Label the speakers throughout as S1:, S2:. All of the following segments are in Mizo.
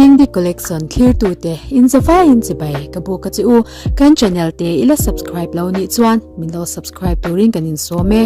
S1: Dingdi Collection thlirtute in zavaiin chibai ka buk a che u. Kan channel te i la subscribe lo nih chuan min lo subscribe turin kan insawm e.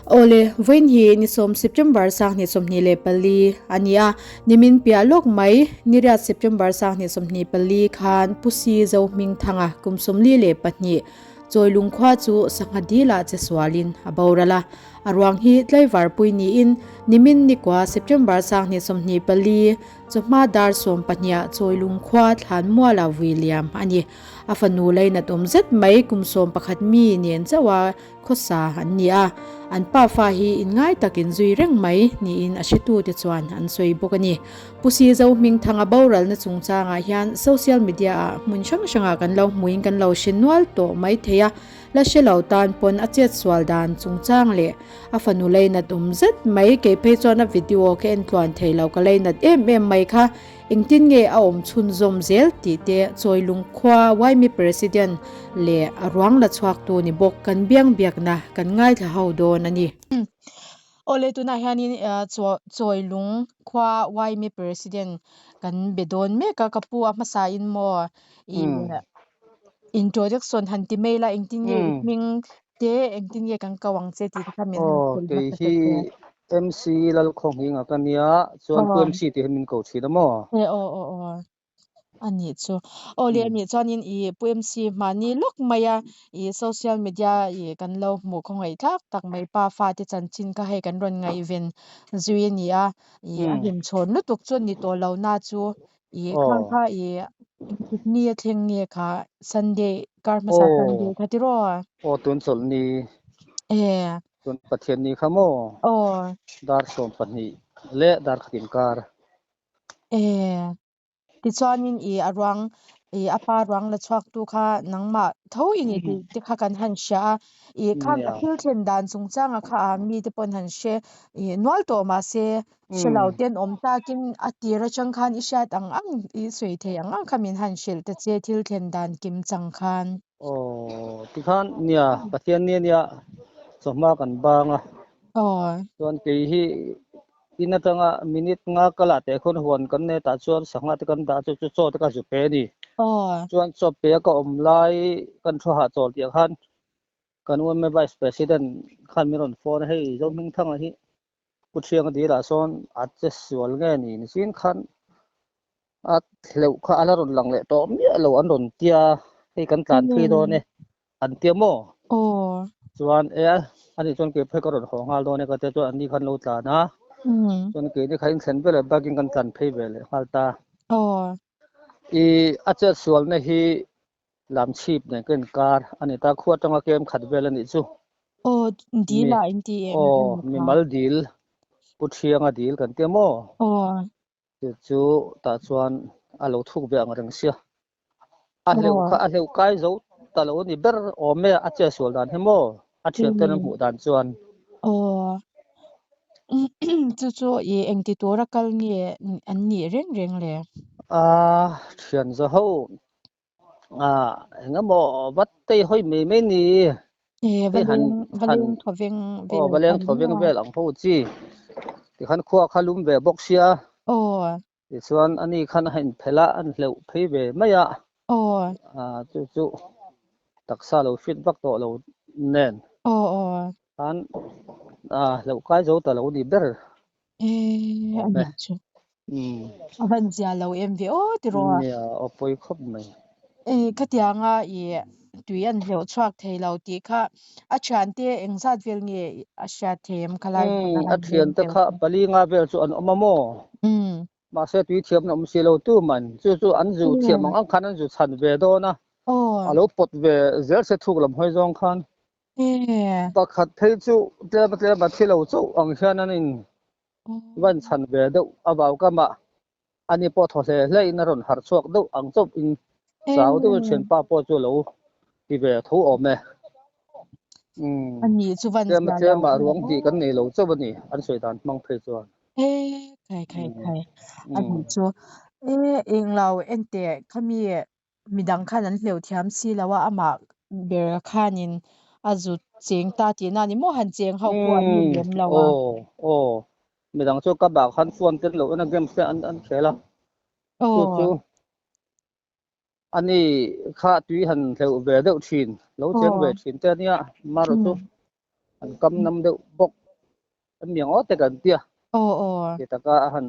S1: Awle, vawiin hi ni sawm September 2024 a ni a, nimin piah lawk mai niriat September 2024 khan Pu Si Zohmingthanga kum 42 Chawilung khua chu sangha dil ah che sualin a boral a, a ruang hi tlaivar pui niin nimin nikua September 2024 chawhma dar 12 ah Chawilung khua thlan muala vui liam a ni. A fanu lainat awm zet mai kum 11 mi nen chauh a khawsa an ni a, an pa fa hi inngai takin zui reng mai niin a hretute chuan an sawi bawk a ni. Pu Si Zohmingthanga boralna chungchangah hian social media ah hmun hrang hrangah kan lo hmuin kan lo hre nual tawh mai thei a, la hre lo tan pawn a chetsual dan chungchang leh a fanu leinat awm zet mai kei phei chuan a video ka en tluan thei lo ka leinat em em mai kha engtin nge a awm chhunzawm zel tih te Chawilung khua Waimi President leh a ruang la chhuaktu ni bawk kan biang biakna kan ngaithla ho dawn a ni. Awle tunah hianin Chawilung khua Waimi President kan be dawn mek a, ka pu a hmasa in maw i introduction han ti mai la engtin nge i hming te engtin nge kan ko ang che tih te kha min han
S2: Aw
S1: hrilh
S2: kei
S1: hmasa
S2: hi
S1: che.
S2: MC Lalkhawnghinga ka nia chuan Pu MC tih hi min ko thin a maw?
S1: E aw aw aw. A nih chu. Aw le a nih chuanin i Pu MC mahni lawk mai a i social media i kan lo hmuh khawngaih tlak tak mai pa fate chanchin kha hei kan rawn ngaihven zui a ni a i a hlimchhawn lutuk chu ni tawh lo na chu i khang kha i engtik ni a thleng nge kha Sunday kar hmasa Sunday kha tiraw?
S2: Aw tun chawlhni.
S1: E.
S2: Tun Pathianni kha maw?
S1: Aw.
S2: Dar 12 leh dar khat inkar.
S1: E. Tichuanin i a ruang i a pa ruang la chhuaktu kha nangmah tho i ni tih te kha kan han hria a, i khang a thil thlen dan chungchanga kha a mite pawn han hre i nual tawh mahse hre lo ten awm takin a tir atang khan i hriat ang ang i sawi thei ang ang kha min han hrilh ta che thil thlen dan kim chang khan.
S2: Aw tikhan nia Pathian ni ania chawhma kan bang a.
S1: Aw.
S2: Chuan kei hi In atanga minute nga kal ah teh khawn huan kan nei tah chuan sangha te kan dah chu chu chaw te ka zu pe a ni. Chuan chaw pe a ka awm lai kan thu hahchawl tih ah khan kan UMA Vice President khan min rawn phone a, hei Zohmingthanga hi Pu Thianga dil ah sawn a che sual nge ni nichin khan a hleuh kha a la rawn lang leh tawh miah lo an rawn tia hei kan tlan phei dawn e. An tia maw?
S1: Aw.
S2: Chuan e a, ani chuan kei phei ka rawn haw nghal dawn e ka tia chuan anni khan lo tlan a. Chuan keini kha in thlen veleh bike in kan tlan phei ve leh nghal ta.
S1: Aw.
S2: I a chet sualna hi lamchhip nen ka inkar a ni ta, khua atanga kem khat vel a nih chu.
S1: Aw, dil ah in ti em?
S2: Aw, mimal dil, Pu Thianga dil kan tia maw?
S1: Aw.
S2: Chu chu tah chuan a lo thuk ve ang reng sia. A hleuh kha a hleuh kai zo ta lo a ni ber awm e, a che sual dan hi maw? A thian ten an hmuh dan chuan.
S1: Aw. Chu chu i engti tura kal nge an nih reng reng le?
S2: A thian za ho a engemaw vat tei hawi mai mai ni.
S1: E,
S2: Hei han
S1: valeng
S2: han
S1: valeng thawveng
S2: aw
S1: vel
S2: valeng
S1: kha ni
S2: thawveng
S1: maw?
S2: vel ang ho chi. Tikhan khua kha lum ve bawk sia.
S1: Aw.
S2: Tichuan ani khan a inphelh a, an hleuh phei ve mai a.
S1: Aw.
S2: A chu chu taksa lo fit vak tawh lo nen.
S1: Aw aw.
S2: Khan a hleuh kai zo ta lo ni ber.
S1: E a
S2: Awm e.
S1: nih chu.
S2: Umm.
S1: A van zia lo em ve aw tiraw.
S2: Nia aw pawi khawp mai.
S1: E khatianga i tui an hleuh chhuak thei lo tih kha a thiante engzat vel nge a hriat thei em khalai hmun
S2: Umm
S1: a
S2: a
S1: han leng
S2: thiante
S1: tel
S2: kha
S1: kha.
S2: pali nga vel chu an awm a maw?
S1: Umm.
S2: Mahse tui thiam an awm si lo tu man chu chu an zu thiam ang ang khan an zu chhan ve dawn a.
S1: Aw.
S2: A lo pawt ve zel se thuk lam hawi zawng khan.
S1: E.
S2: Pakhat phei chu tlem a tlem a thi lo chauh ang hian an in van chhan ve deuh a vau kamah ani pawh thaw hle hle in a rawn harh chhuak deuh ang chauh in chau deuh in thianpa pawh chu a lo ti ve tho awm e. Umm
S1: Ani chu van
S2: tlem a
S1: zia lo
S2: tlem ah ruang hnih kan nei lo chauh a ni an sawi dan hmang phei chuan.
S1: E khai khai khai ani chu e englo enteh khami Midang khan an hleuh thiam si lo a, amah ber khanin a zut cheng ta tihna a ni maw? Han cheng ho pawh an ni
S2: Umm,
S1: lem lo a.
S2: aw, aw. Midang chu ka bak khan phone te lo en a games te an an khel a. Chu chu ani kha tui han hleuh ve deuh thin, lo cheng ve thin te ania, marawh chu an kam nam deuh bawk an mi ang aw te kan tia. Ti taka a han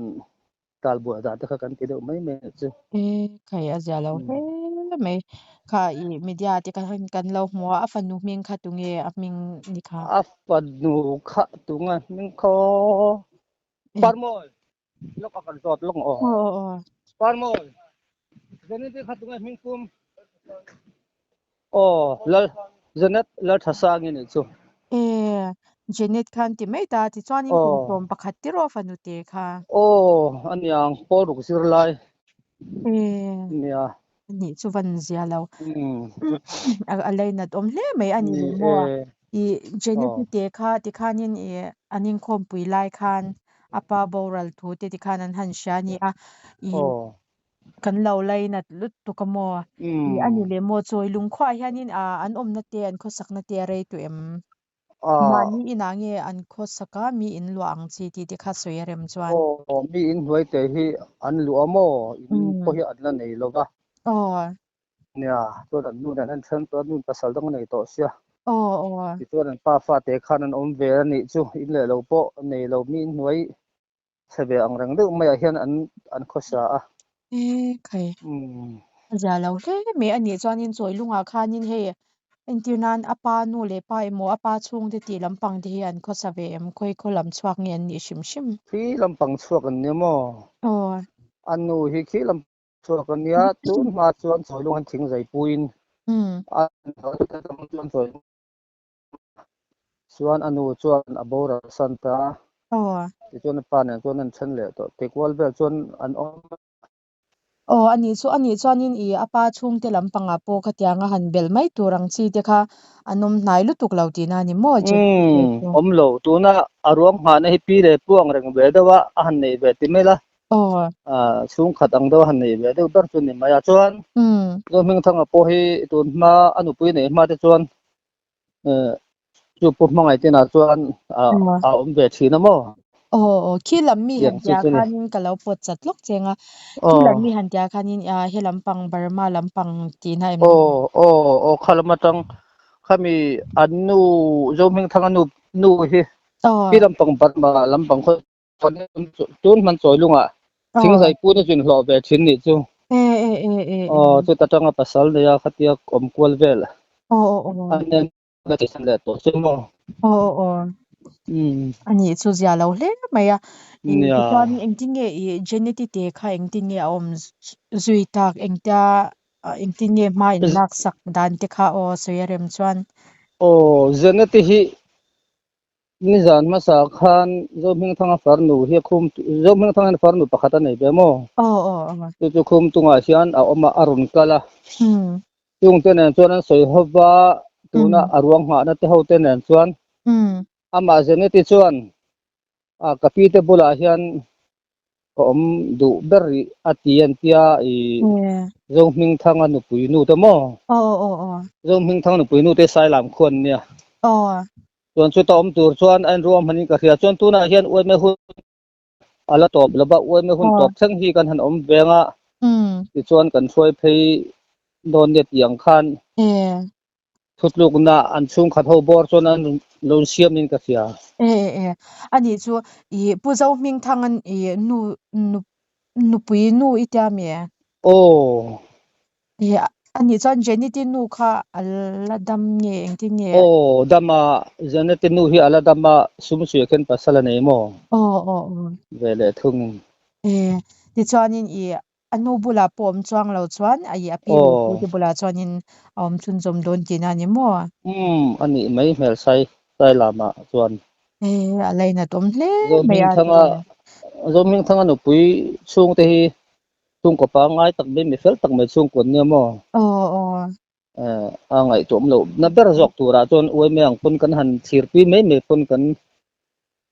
S2: tal buai dan te kha kan ti deuh mai mai anih chu.
S1: E khai a zia lo hle mai. Kha i media te kha kan lo hmu a, a fanu hming kha tunge a hming ni kha?
S2: A fanu kha tunge hming khaw? Parmawi lawk a kan zawt lawk ang aw. Parmawi Janet kha tunge hming pum? Aw Lal Janet Lalthasangi nih chu.
S1: E Janet khan ti mai ta tichuanin kum sawm pakhat ti rawh fanu te kha.
S2: Aw aniang pawl ruk zir lai nia.
S1: Anih chu van zia lo. A lainat awm hle mai a ni lo maw? I Janet i te kha tikhanin i an inkhawmpui lai khan a pa boral thu te tikhan an han hria a ni a. I Kan lo lainat lutuk a maw? Ih a ni leh maw? Chawi lungkhuaah hianin an awmna te, an khawsakna te a rei tawh em? Mahni inah nge an khawsak a, mi in luah ang chi tih te kha sawi a rem chuan.
S2: Aw, mi in hnuai te hi an luah a maw? In pawh hi an la nei lo va.
S1: Aw.
S2: Nia, chuan an nu nen an then tawh a, nu in pasal dang a nei tawh sia.
S1: Aw, aw.
S2: Tichuan an pa fate khan an awm ve a nih chu, in leh lo pawh nei lo, mi in hnuai Chhe ve ang reng deuh maiah hian an an khawsa a.
S1: E khai. A zia lo hle mai a nih chuanin chawi lungah khanin hei entir nan a pa nu leh pa emaw a pa chhungte tih lampang te hi an khawsa ve em khawi khaw lam chhuak nge an nih hrim hrim.
S2: Khi lampang chhuak an nia maw?
S1: Aw.
S2: A nu hi khi lam chhuak an nia tun hma chuan chawi lung an thing zai puiin a chuan chawi Chuan a nu chuan a boral san ta a, tichuan a pa nen chuan an then leh tawh. Tikual vel chuan an awm a.
S1: Aw, a nih chu, a nih chuanin i a pa chhungte lampangah pawh khatianga han belh mai tur ang chi te kha an awm hnai lutuk lo tihna a ni maw?
S2: Umm, awm lo. Tuna a ruang nghahna hi pi leh pu ang reng ve deuh a, a han nei ve ti mai la. Chhungkhat ang deuh a han nei ve deuh ber chu ni mai a. Chuan Zohmingthanga pawh hi tun hma a nupui neih hma te chuan Chu pu hmangaih te nah chuan a awm ve thin a maw?
S1: Aw aw khi lam mi han tia khanin ka lo pawt chat lawk cheng a. Khi lam mi han tia khanin he lampang Burma lampang tihna em ni?
S2: Aw aw aw kha lam atang khami an nu Zohmingthanga nu nu hi khi lampang Burma lampang khaw Tun hman chawi lungah thingzai pun a zun hlawh ve thin nih chu. Aw chuta tanga pasal nei a khatia awm kual vel a nen ka ti san leh tawh chu maw.
S1: Umm. Ani chu zia lo hle mai a. Tichuan engtin nge i Jeneti te kha engtin nge a awm zui tak engtia engtin nge hma in lak sak dan te kha aw sawi a rem chuan.
S2: Aw Jeneti hi Nizan hmasa khan Zohmingthanga farnu hi a khum Zohmingthanga hian farnu pakhat a nei ve maw?
S1: Aw aw aw.
S2: Chu chu khum tungah hian a awm a, a rawn kal a. Chungte nen chuan an sawi ho va, tuna a ruang nghahna te ho te nen chuan amah Jeneti chuan a ka pi te bulah hian ka awm duh ber rih a ti an tia i Zohmingthanga nupui nu te maw?
S1: Aw aw aw.
S2: Zohmingthanga nupui nu te Sailam khuan nia.
S1: Aw.
S2: Chuan chuta awm tur chuan a inruam hmanin ka hria. Chuan tunah hian uaime hun a la tawp lo va, uaime hun tawp thleng hi kan han awm veng a, tichuan kan hruai phei dawn nia tih ang khan thutlukna an chhungkhat ho bawr chuan an lo insiamin ka hria.
S1: E e e, anih chu i Pu Zohmingthanga'n i nu nupui nu i tia mi?
S2: Aw.
S1: E anih chuan Jeneti nu kha a la dam nge engtin nge?
S2: Aw dam a, Jeneti nu hi a la dam a, sum suih khen pasal a nei maw?
S1: Aw aw aw.
S2: Ve leh thungin.
S1: E tichuanin i a nu bulah pawh awm chuang lo chuan a i a pi leh pu te bulah chuanin a awm chhunzawm dawn tihna a ni maw?
S2: Umm anih mai hmel sai sai lamah chuan.
S1: E a lainat awm hle mai a
S2: Zohmingthanga Zohmingthanga nupui chhungte hi Chhungkaw pangngai tak mai, mi fel tak mai chhungkaw an nia maw?
S1: Aw aw.
S2: Eh, a ngaihtuah loh na ber zawk turah chuan uai mai ang pawn kan han thirpui mai mai pawn kan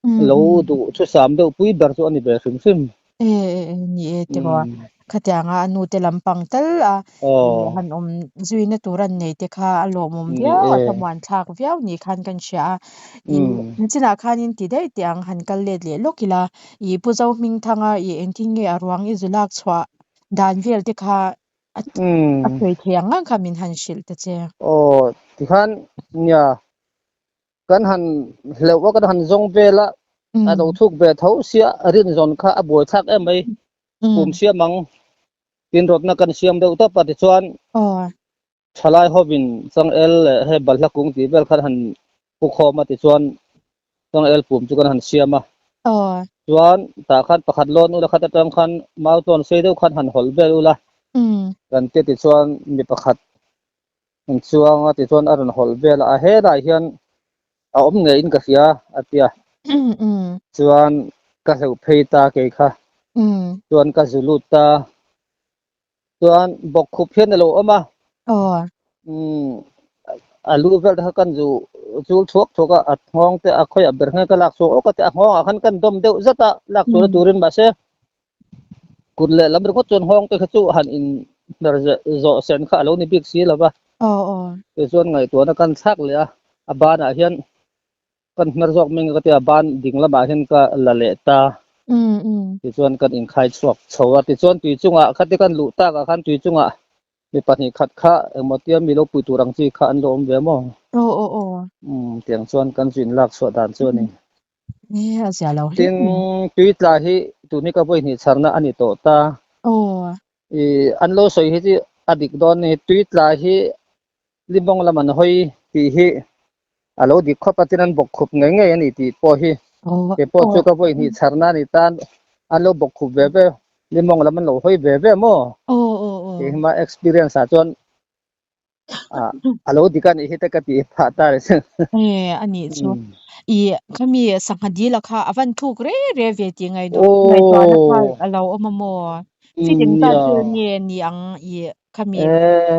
S2: lo duh thusam deuh pui ber chu a ni ve hrim hrim.
S1: E e e ni e tiraw. Khatianga a nute lampang tal a han awm zuina tur an nei te kha a lawmawm viau a, thlamuan thlak viau ni khan kan hria a. I nichinah khanin ti daih teh ang han kal let leh lawk ila. I Pu Zohmingthanga i engtin nge a ruang i zu lak chhuah
S3: dan vel te kha a a sawi thei ang ang kha min han hrilh ta che.
S2: Aw tikhan nia kan han hleuh a kan han zawng vel a a lo thuk ve tho sia rin zawn kha a buai thlak em mai kum siam ang tin rawtna kan siam deuh tawp a tichuan Thalai hovin changel leh hei balhla kung tih vel khan han pu khawm a tichuan changel pum chu kan han siam a. Chuan tah khan pakhat lawn ula khat atang khan mau tlawn sei deuh khan han hawlh vel ula kan tia tichuan mi pakhat an chuang a tichuan a rawn hawlh vel a, a helai hian a awm ngeiin ka hria a tia. Chuan ka hleuh phei ta kei kha chuan ka zu lut ta. Chuan bawkkhup hian a lo awm a.
S3: Aw.
S2: Umm a lu vel te kha kan zu chul thuak thuak a, a nghawng te a khawiah ber khan ka lak chhuak awk a te a nghawng ah khan kan dawm deuh zat a lak chhuahna turin mahse kut leh lam ringawt chuan nghawng te kha chu han in hmer zawh sen kha a lo ni bik si lo va.
S3: Aw aw.
S2: Tichuan ngaihtuahna kan thlak leh a, a banah hian Kan hmer zawk meng ka tia ban ding lamah hian ka la leh ta. Tichuan kan inkhai chhuak chho a, tichuan tui chungah khati kan luh takah khan tui chungah mi pahnih khat kha engmaw tia mi lo pui tur ang chi kha an lo awm ve maw?
S3: Aw aw aw.
S2: Umm tiang chuan kan zu inlak chhuah dan chu a ni.
S3: E a zia lo hle.
S2: Tin tui tla hi tun hi ka vawi hnih chharna a ni tawh ta.
S3: Aw.
S2: I an lo sawi hi chu a dik dawn a ni, tui tla hi Limawng lam an hawi tih hi a lo dik khawp a, tin an bawk khup ngei ngei a ni tih pawh hi kei pawh chu ka vawi hnih chharna a ni tan an lo bawk khup ve ve, limawng lam an lo hawi ve ve maw? Kei hi mah experience ah chuan a lo dik a nih hi te ka tih phah ta a ni.
S3: E a nih chu. I khami sangha dil a kha a van thuk re re ve tih ngaihtuahna kha a lo awm a maw? Fiting zat vel nge ni ang i Khami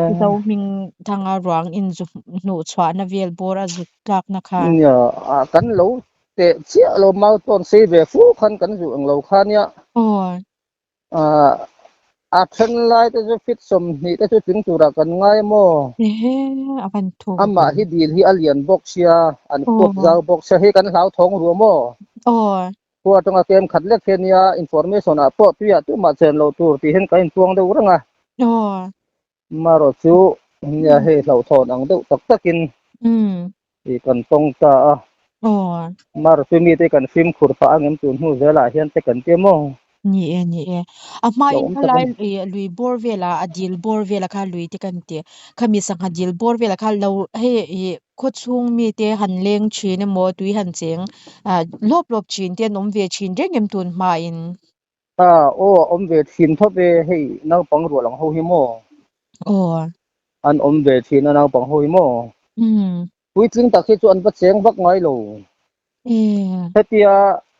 S3: Mizo hming thanga ruang in zu hnuh chhuahna vel bawr a zut tlakna kha.
S2: Nia, kan lo teh chiah lo mau tawn sei ve fu khan kan zuh ang lo kha nia.
S3: Aw.
S2: A then lai te chu fit 20 te chu tling turah kan ngai maw?
S3: Ehe, a van thuk ve.
S2: Amah hi dil hi a lian bawk sia, an khuap zau bawk sia, hei kan hlauthawng ruah maw?
S3: Aw.
S2: Khua atanga kem khat lek hian nia information ah pawh tuiah tumah chen loh tur tih hian kan inpuang deuh reng a. Marawh chu nia hei hlauhthawn ang deuh tak takin ih kan tawng ta a. Marawh chu mite kan fimkhur phah angem tun hnu zelah hian te kan ti maw?
S3: Ni e, ni e. A hmain khalai lui bawr vela a dil bawr vela kha lui te kan ti. Khami sangha dil bawr vela kha lo hei ih Khawchhung mite han leng thin emaw tui han cheng ah lawp lawp thin te an awm ve thin reng em tun hmain?
S2: Ah aw a awm ve thin thawp e, hei naupang rual ang ho hi maw?
S3: Aw.
S2: An awm ve thin a naupang ho hi maw?
S3: Umm.
S2: Puitling tak hi chu an va cheng vak ngai lo.
S3: E.
S2: Hetia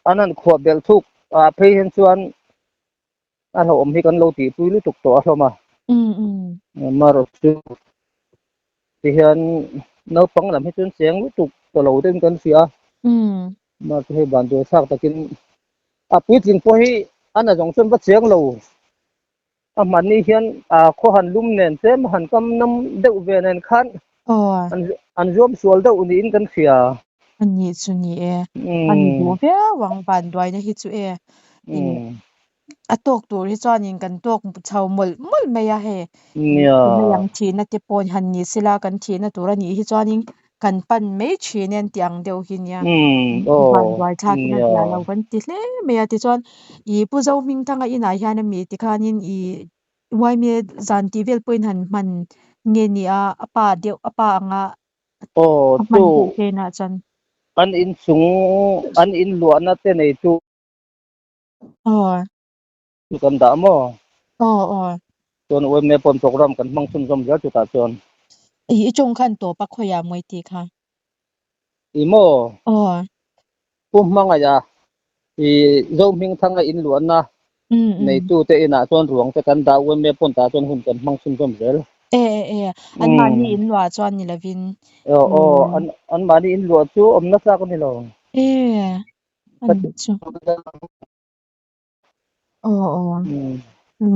S2: an han khuah belh thuk ah phei hian chuan a hlauhawm hi kan lo tihpui lutuk tawh a hlawm a. Marawh chu tihian naupang lam hi chuan cheng lutuk ta lo deuhin kan hria a. Mahse hei vanduai thlak takin a puitling pawh hi a na zawng chuan va cheng lo. A hmanni hian a khaw han lum nen tlem han kam nam deuh ve nen khan an zuam sual deuh niin kan hria.
S3: A nih chu ni e. A ni duh viau ang vanduaina hi chu e. A tawk tur hi chuanin kan tawk chho mawlh mawlh mai a hei. Hei ang thihna te pawh han ni sela kan thihna tur a nih hi chuanin kan pan mai thin e an tih ang deuh hi nia. Vanduai thlakin a zia lo kan ti hle mai a tichuan ih Pu Zohmingthanga inah hian a mi tikhanin ih Uaime zan tih vel pawhin han hman nge ni a a pa deuh a pa anga
S2: Aw
S3: a hman
S2: chu
S3: theih chenah chuan.
S2: An inchung an inluahna te neitu
S3: Aw.
S2: Chu kan dah maw?
S3: Aw aw.
S2: Chuan UMA pawn program kan hmang chhunzawm zel chutah chuan.
S3: I i tawng khan tawp a khawiah mawi tih kha.
S2: I maw?
S3: Aw.
S2: Pu Hmangaih a i Zohmingthanga inluahna neitu te inah chuan ruang te kan dah UMA pawn tah chuan hun kan hmang chhunzawm zel.
S3: E e e an mahni inluah chuan ni lovin.
S2: Aw aw an an mahni inluah chu awmna tlak a ni lo.
S3: E a nih chu. Aw aw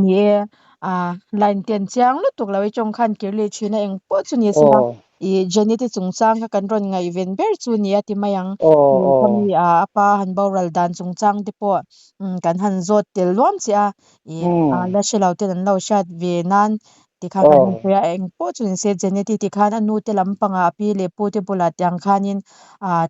S3: ni e a line ten chiang lutuk lo i tawng khan kir leh thin a eng pawh chu ni se la. I Jenny te chungchang kha kan rawn ngaihven ber chu ni a ti mai ang. I khami a a pa han boral dan chungchang te pawh kan han zawt tel luam che a. I la hre lo ten an lo hriat ve nan tikhan kan han sawi a, engpawh chu ni se Jenny te tikhan a nu te lampangah a pi leh pu te bulah tiang khanin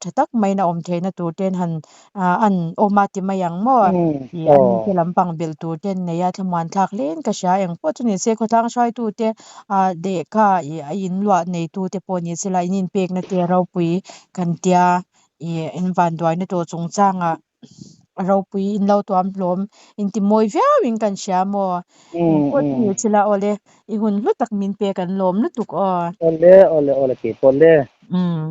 S3: tha tak maiin a awm theihna tur ten han an awm a ti mai ang maw? Ih a nu te lampang belh tur te an nei a, thlamuan thlak hle in ka hria. Engpawh chu ni se khawtlang hruaitu te ah lehkha ih a in luah neitu te pawh ni se la in inpekna te ropui kan tia ih in vanduaina tawh chungchangah ropui in lo tuam hlawm in ti mawi viau in kan hria maw? Engpawh chu ni se la awle i hun hlu tak min pek an lawm lutuk aw.
S2: Awle awle awle keipawh le.
S3: Umm.